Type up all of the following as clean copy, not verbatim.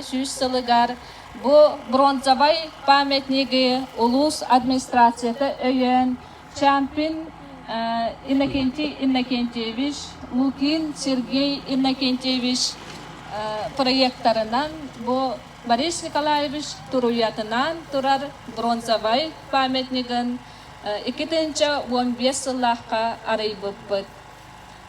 100 сылыгар бу бронзовай памятнигы улуус администрацията өйөөн Чампин Иннокентий Иннокентьевич, Лукин Сергей Иннокентьевич проектарынан бу Борис Николаевич туруйатынаан турар бронзовай памятнигын 2015 сыллаахха арыйбыппыт.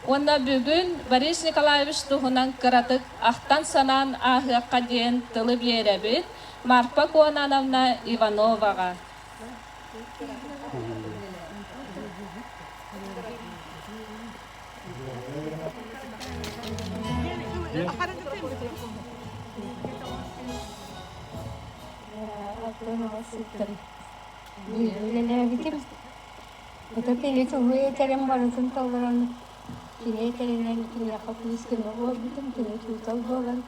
Уонна бүгүн Борис Николаевич туһунан кыратык ахтан-санаан ааһыахха диэн тылы биэрэбит Марфа Конановна Ивановаҕа. Үлэлээбитим. Ото кини тугу этэрин барытын толорон, кини этэринэн киниэхэ күүс көмө буолбутум, кини учуутал буолан,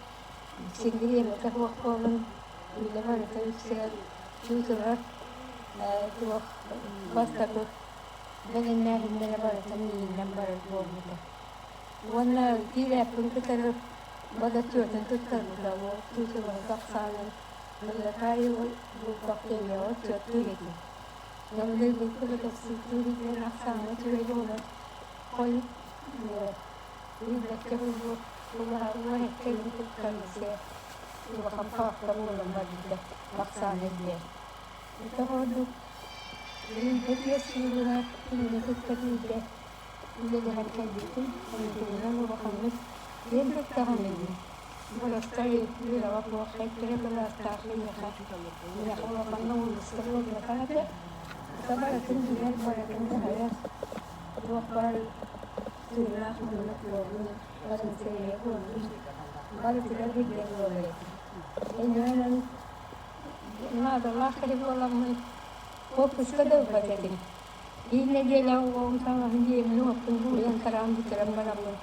синдириэмэтэ суох буолан, үлэ барыта үксэ чуутулар туох бастакы бэлэмнээһиннэрэ барыта миигинэн барар буолбута. Уонна киирээппин кытары бодотчуотун туттарбыта, ол чуутулары тахсаанын Мындакаайы булбах диэҥҥэ отчуоттуур этим. Намныырбыккын кэпсиирдиир диэн ахсааҥҥа үчүгэй буолан, хойут билбэккэ буолуо, уоһэккэ илин туттарыыса улахан хаахта буолан барбыта ахсаана элбээн. Ити курдук билбэт сыылына кинини кытта бииргэ үлэлэһэн кэлбиппин, онтубунан улаханнык киэн туттаҕым ини. Бырастай үөрэҕэ суох эккирэ былаастаах миэхэ миэхэ улаханнык уулусса буолбатах этэ. Хата барытын билэр, барытын дьаһайар, туох баар тыыннаах муннук буоллун, Арассыыйа буоллун, барытыгар билэр буолар этим. Инньэ наадалаах киһи буоламмын уоппуска да ылбат этим. Биир нэдиэлэ оҕом таҥаһын дьиэбин-уоппун сууйан-тараан бүтэрэн бараммын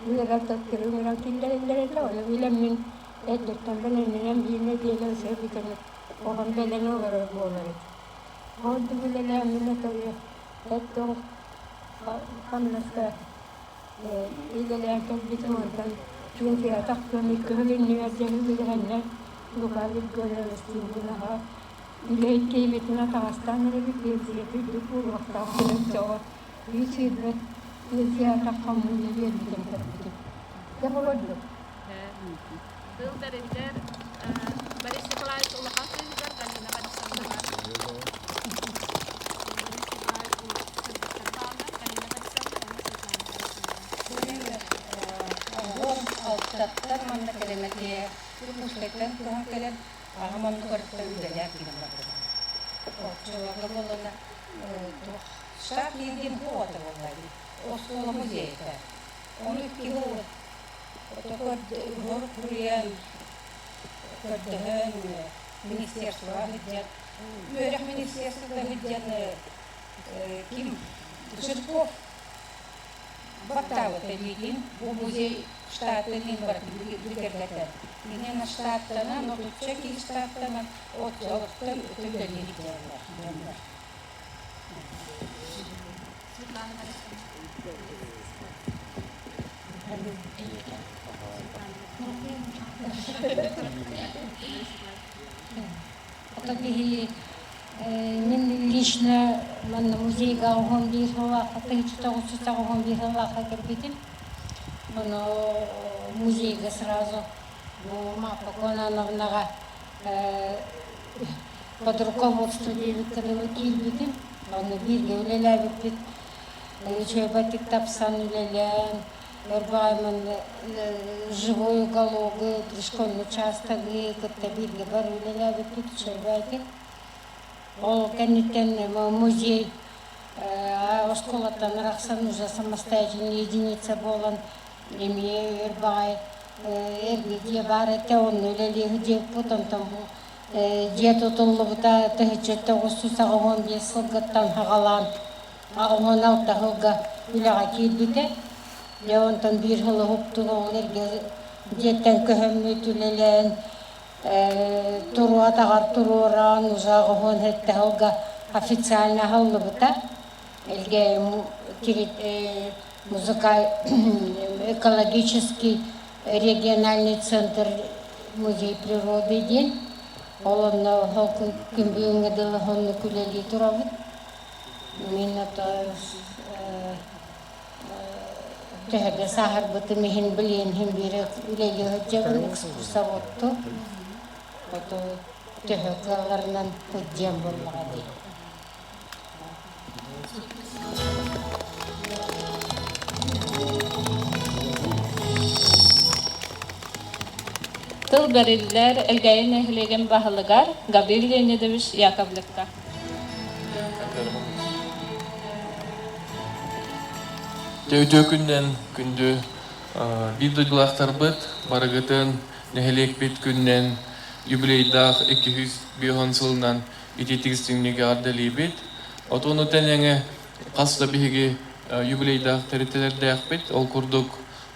Үөрэх төттөрү киллэрэллэр этэ, ону билэммин эрдэттэн бэлэмнэнэн биир нэдиэлэ өсөһө бүтэн оҕом бэлэм олорор буолар этэ. Ордук үлэлээммин өтөрү эт-тоҥ хамнаска үлэлээн кэлбитим, онтон пенсияҕа тахсыам икки сыл иннигэр дьэ үлэлэһэннэр Лука Григорьевичтыын наһаа үлэһит киһибитин атаҕастаан эрэбит, пенсията үрдүк буолуохтаах диэн оччоҕо Үс сүүрбэт пенсияҕа хаммыыны биэрбитин көрбүтүм. Дьэ холордук. Тыл бэриллэр Борис Николаевич улахан кыыһыгар Галина Борисовнаҕа. Борис Николаевич кыргыттар бааллар Галина Борисовна уонна Светлана Борисовна. Оҕом алтаттан манна кэлэн этиэ Иркутскайтан көһөн кэлэн аҕам оннугар үлэлээн киирэн барбыта. Оччолорго буоллаҕына туох Штаб диэн оҕото буолла дии. Оскуола музейта. Ону икки сыл суруйан, көрдөһөн, министерствоҕа сылдьан, үөрэх министерствота сылдьан ким Жирков баттаабыта миигин бу музей штатын иһин барытын бигэргэтэн. Инньэ штаттанан, отучча киһи штаттанан, оччолортон үлэлиир дьоннор. Светлана Борисовна. Ото киһи мин лично манна музейга 11 сыллаахха 1991 сыллаахха кэлбитим. Ону музейга сразу бу Марфа Кононовнаҕа под руководство диэбиккэ дылы киирбитим. Онно бииргэ үлэлээбиппит. Үчүгэйдик тапсан үлэлээн, өр живой угологы, пришкольный участогы кытта бииргэ бары үлэлээбиппит үчүгэйдик. Ол кэнниттэн музей оскуолаттан арахсан уже самостоятельная единица буолан эмиэ өр баҕай эргэ дьиэ баар этэ, онно үлэлиэхи диэбиппит, онтон бу дьиэ тутуллубута 1985 сылгыттан саҕалаан 16 сылга үлэҕэ киирбитэ. Дьэ онтон биир сыл уһуктуга ол эргэ дьиэттэн көһөммүт үлэлээн туруо атаҕар туруоран уже 87 сылга официально аһыллыбыта. Элгээйи музыка экологический региональный центр. Музей природы диэн. Ол онно ол күн бүгүҥҥэ дылы оннук үлэлии турабыт. Мин ото төһө да сааһырбытым иһин билиэн иһин биирэ үлэлии сылдьабын экскурсоводту. Ото төһө кыалларынан сылдьыам буоллаҕа дии. Тыл бэриллэр Элгээйи нэһилиэгин баһылыгар Гаврил Леонидович Яковлевка. Үтүө күннэн күндү биир дойдулаахтарбыт барыгытын нэһилиэкпит күннэн юбилейдаах 250 сылынан ититик истиҥник эҕэрдэлиибит. Отону тэҥэ хас да биһиги юбилейдаах тэрилтэлэрдээхпит. Ол курдук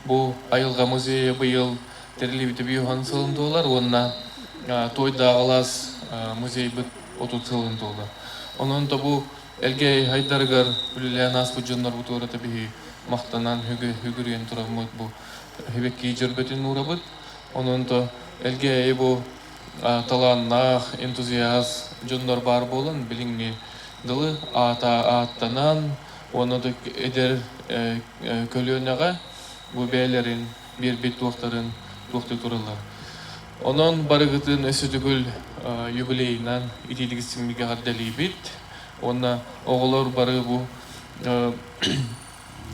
бу айылҕа музейа быйыл тэриллибитэ 50 сылын туолар уонна Туойдааҕылаас музейбыт 30 сылын туолар. Онон то бу Элгээйи хайдарыгар үлэлээн ааспыт дьоннорбут уората биһи махтанан үгүрүйэн тураммыт бу Хибекки дьөрбөтүн уурабыт. Онон то Элгээйи бу талааннаах, энтузиаст дьоннор баар буолан билиҥҥи дылы аата ааттанан уонна да эдэр көлүөнэҕэ бу бэйэлэрин биэрбит туохтарын туохтуу тураллар. Онон барыгытын өссө төгүл юбилейынан итиитик истиҥник эҕэрдэлиибит уонна оҕолор бары бу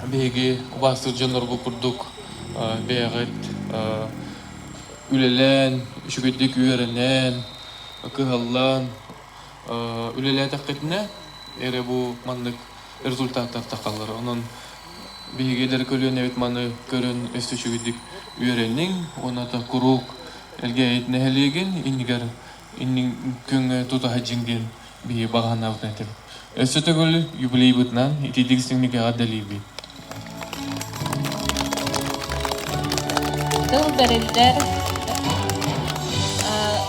биһиги убаастыыр дьоннорбут курдук бэйэҕит үлэлээн, үчүгэйдик үөрэнэн, кыһаллан үлэлээтэххитинэ эрэ бу маннык результаттар тахаллар. Онон биһиги эдэр көлүөнэбит маны көрөн өссө үчүгэйдик үөрэниҥ уонна куруук Элгээйит нэһилиэгин иннигэр иннин күҥҥэ тутаһа дьиҥ диэн биһиги баҕаһынаабытын этэбит. Өссө төгүл юбилейбытынан итиитик истиҥник эҕэрдэлиибит. Тыл бэриллэр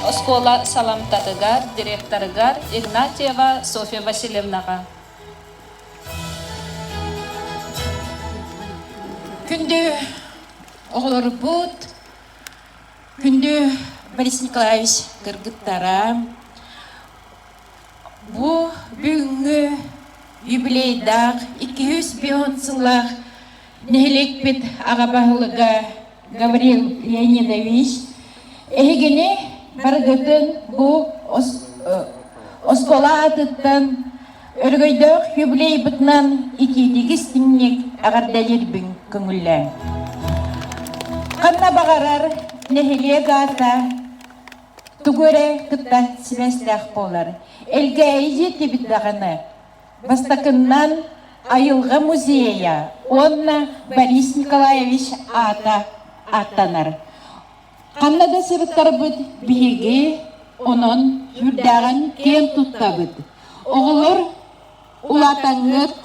оскуола саламтатыгар, директорыгар Игнатьева Софья Васильевнаҕа. Күндү оҕолорбут, күндү Борис Николаевич кыргыттара, Бу бүгүҥҥү юбилейдаах 250 сыллаах нэһилиэкпит аҕа баһылыга Гаврил Леонидович эһигини барыгытын бу оскуола аатыттан өрөгөйдөөх юбилейбытынан итиитик истиҥник эҕэрдэлиирбин көҥүллээҥ. Ханна баҕарар нэһилиэк аата тугу эрэ кытта сибээстээх буолар. Элгээйи дьиэтибит даҕаны бастакыннан айылҕа музейа уонна Борис Николаевич аата ааттанар. Ханна да сырыттарбыт биһиги онон сүрдээҕин киэн туттабыт. Оҕолор улаатаҥҥыт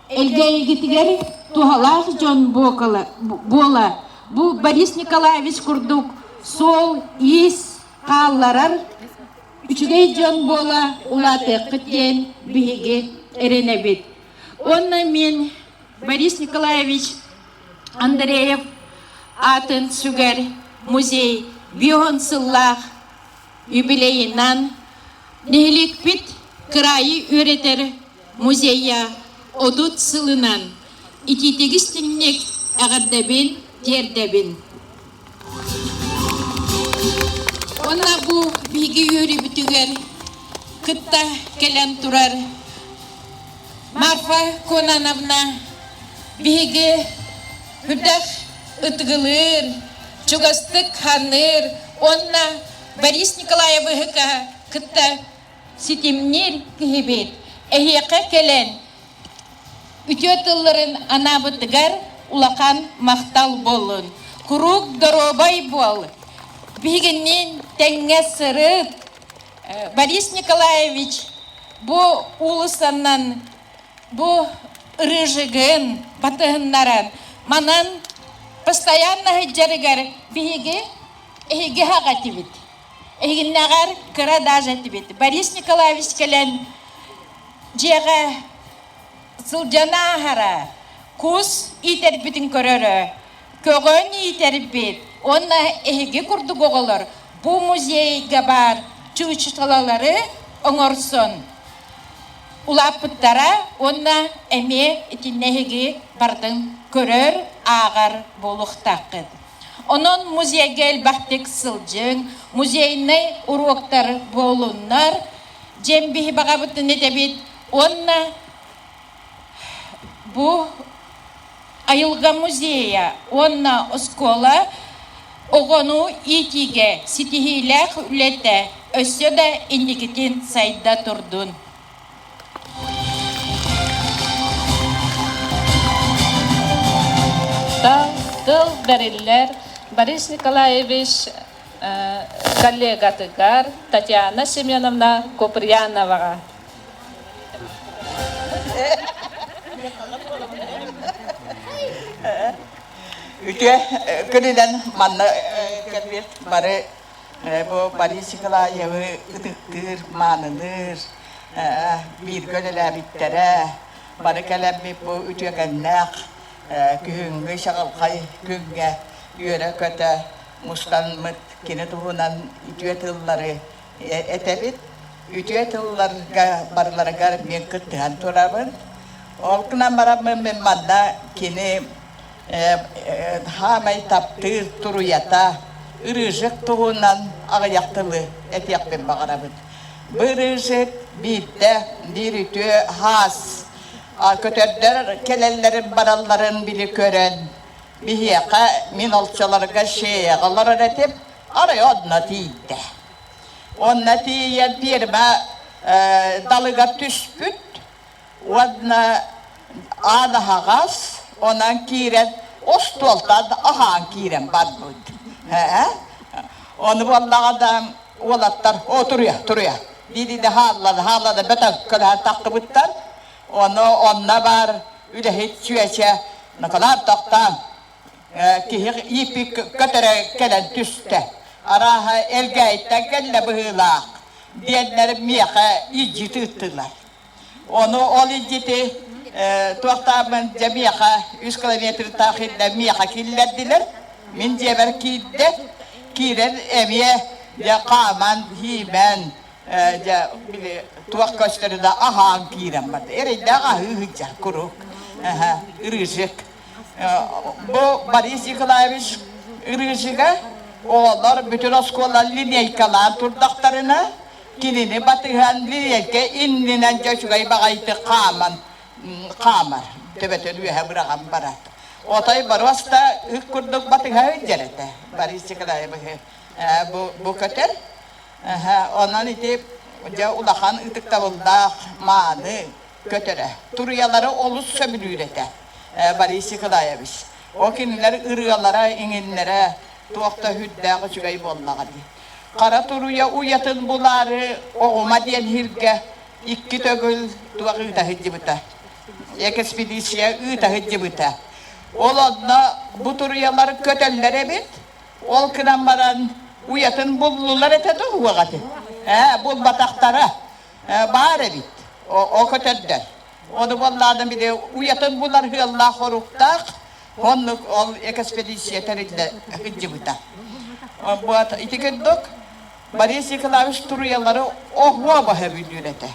Элгээйигитигэр туһалаах дьон буола бу Борис Николаевич курдук суол-иис хаалларар үчүгэй дьон буола улаатыаххыт диэн биһиги эрэнэбит. Уонна мин Борис Николаевич Андреев аатын сүгэр музей бион сыллаах юбилейынан нэһилиэкпит кыраайы үөрэтэр музейа 30 сылынан итиитик истиҥник эҕэрдэбин тиэрдэбин. Уонна бу биһиги үөрүүбүтүгэр кытта кэлэн турар Марфа Кононовна биһиги үрдэх ытыгылыыр, чугастык ханыыр уонна Борис Николаевыһы кытта ситимниир киһибит эһиэхэ кэлэн үтүө тылларын анаабытыгар улахан махтал буоллун. Куруук доруобай буол. Биһигинниин тэҥҥэ сырыт. Борис Николаевич бу уулуссаннан бу ырыжыгын батыһыннаран манан постоянно сылдьарыгар биһиги эһиги хаҕа этибит. Эһигиннээҕэр кыра даже этибит. Борис Николаевич кэлэн дьиэҕэ сылдьан ааһара, кус иитэрбитин көрөрө, көҕөн иитэрбит уонна эһиги курдук оҕолор Бу музейга баар чуучуталалары оҥорсон улааппыттара уонна эмиэ итиннэ эһиги бардын көрөр, ааҕар буолуохтааххыт. Онон музейга элбэхтик сылдьыҥ, музейнай уруоктар буолуннар, дьиэм биһи баҕабытын этэбит уонна бу Айылҕа музейа уонна оскуола оҕону иитиигэ ситиһиилээх үлэтэ өссө да инникитин сайда турдун. Тыл бэриллэр Борис Николаевич коллегатыгар Татьяна Семеновна Куприяноваҕа. Үтүө күнүнэн манна кэлбит бары бу Борис Николаевы ытыктыыр, маанылыыр, бииргэ үлэлээбиттэрэ, бары кэлэммит бу үтүөкэннээх күһүҥҥү чаҕылхай күҥҥэ үөрэ-көтө мустаммыт кини туһунан үтүө тыллары этэбит. Үтүө тылларга барыларыгар мин кыттыһан турабын. Ол гынан бараммын мин манна кини хаамай таптыыр туруйата Ырыжык туһунан аҕыйах тылы этиэхпин баҕарабын. Бу Ырыжык биирдэ биир үтүө хаас көтөрдөр кэлэллэрин баралларын били көрөн биһиэхэ мин олчолорго шеяҕа олорор этим арай онно тиийдэ. Онно тиийэн пиэрмэ далыгар түспүт уонна аан аһаҕас, онон киирэн остуолтан аһаан киирэн барбыт. Ону буоллаҕа да уолаттар «О, туруйа, туруйа» дииринэ хааллана, хааллана бөтөҥкөлөһөн тахсыбыттар. Ону онно баар үлэһит чүөчэ Николай тохтоон Киһи ииппит көтөрө кэлэн түстэ. Арааһа, Элгээйиттэн кэллэ быһыылаах диэннэр миэхэ илдьит ыыттылар. Ону ол илдьити туохтаабын дьэ миэхэ үс километрдаах ирдэ миэхэ киллэрдилэр. Мин дьиэбэр киирдэ. Киирэн эмиэ дьэ хааман, хиимэн дьэ били туох көстөрү да аһаан киирэн барда. Эрэйдээх аһыы сылдьар куруук. Ырыжык. Бу Борис Николаевич Рыжига оҕолор бүтүн оскуола линейкалаан турдахтарына, кинини батыһан линейка иннинэн дьэ үчүгэй баҕайытык хааман хаамар, төбөтүн үөһэ быраҕан барар. Отой боруоста ык курдук батыһа сылдьар этэ Борис Николаевиһы бу, бу көтөр. Онон ити дьэ улахан ытыктабыллаах мааны көтөрө. Туруйалары олус сөбүлүүр этэ Борис Николаевич. Ол кинилэр ырыалара, иҥиннэрэ туох да сүрдээх үчүгэй буоллаҕа дии. Хара туруйа уйатын булаары оҕума диэн сиргэ икки төгүл туох ыыта сылдьыбыта. Экспедиция ыыта сылдьыбыта. Ол онно бу туруйалар көтөллөр эбит. Ол гынан баран уйатын буллулар этэ да уоҕаты. Ээ, булбатахтара. Баар эбит, о көтөрдөр. Ону буоллаҕына били уйатын булар ыаллаах хоруктаах, оннук ол экспедиция тэриллэ сылдьыбыта. Вот ити курдук Борис Николаевич туруйалары оһуо баһа бүлүүр этэ.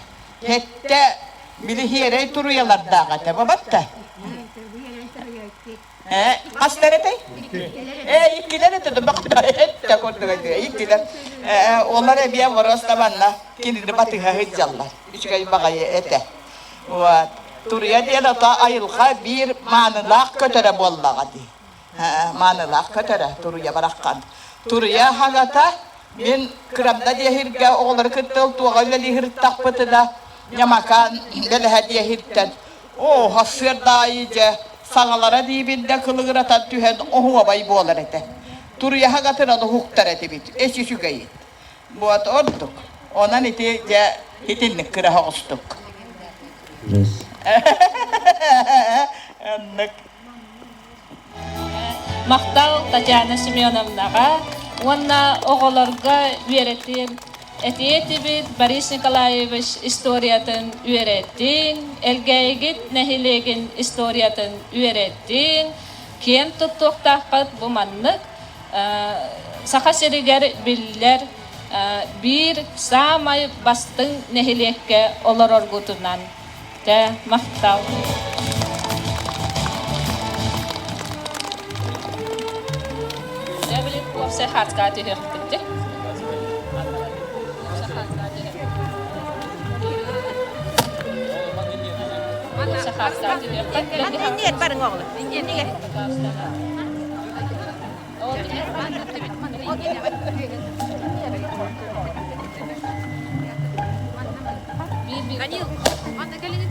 Хэттэ били хиэрэй туруйалардаах этэ, бабатта. Ээ, хастар этэй? Ээ, иккилэр этэ бөхтө курдук иккилэр. Ээ, олар эбиэ вопрос манна кинини батыһа сылдьаллар. Үчүгэй баҕайы этэ. Вот. Туруйа диэн ото айылҕа биир маанылаах көтөрө буоллаҕа дии. Маанылаах көтөрө туруйа бараххан. Туруйа хаҥата мин кырамда диэһиргэ оҕолору кытта туоҕа үлэлиһиртахпытына ньамакаан бэлэһэ диэһиртэн Оо, сарсыарда аайы дьэ, саҥалара диибин да кылыгыратан түһэн оһуобай буолар этэ. Туруйаһа гатыран уһуктар этибит, эс үчүгэйит. Вот ордук. Онон ити дьэ итинник кыра оҕустук. Оннук. Махтал Татьяна Семеновнаҕа уонна оҕолорго үөрэтиим этиэ этибит Борис Николаевич историятын үөрэттиҥ, Элгээйигит нэһилиэгин историятын үөрэттиҥ, киэн туттуохтааххыт бу маннык. Саха сиригэр биллэр биир саамай бастыҥ нэһилиэккэ олороргутунан Дьэ, махтал. Дьэ, билин уопсай хаацкаҕа түһүөхпүт дии. Уопсай хаацкаҕа түһүөххэ. Иннигэр барыҥ оҕолор. Иннигэр. Данил, манна кэлиҥ.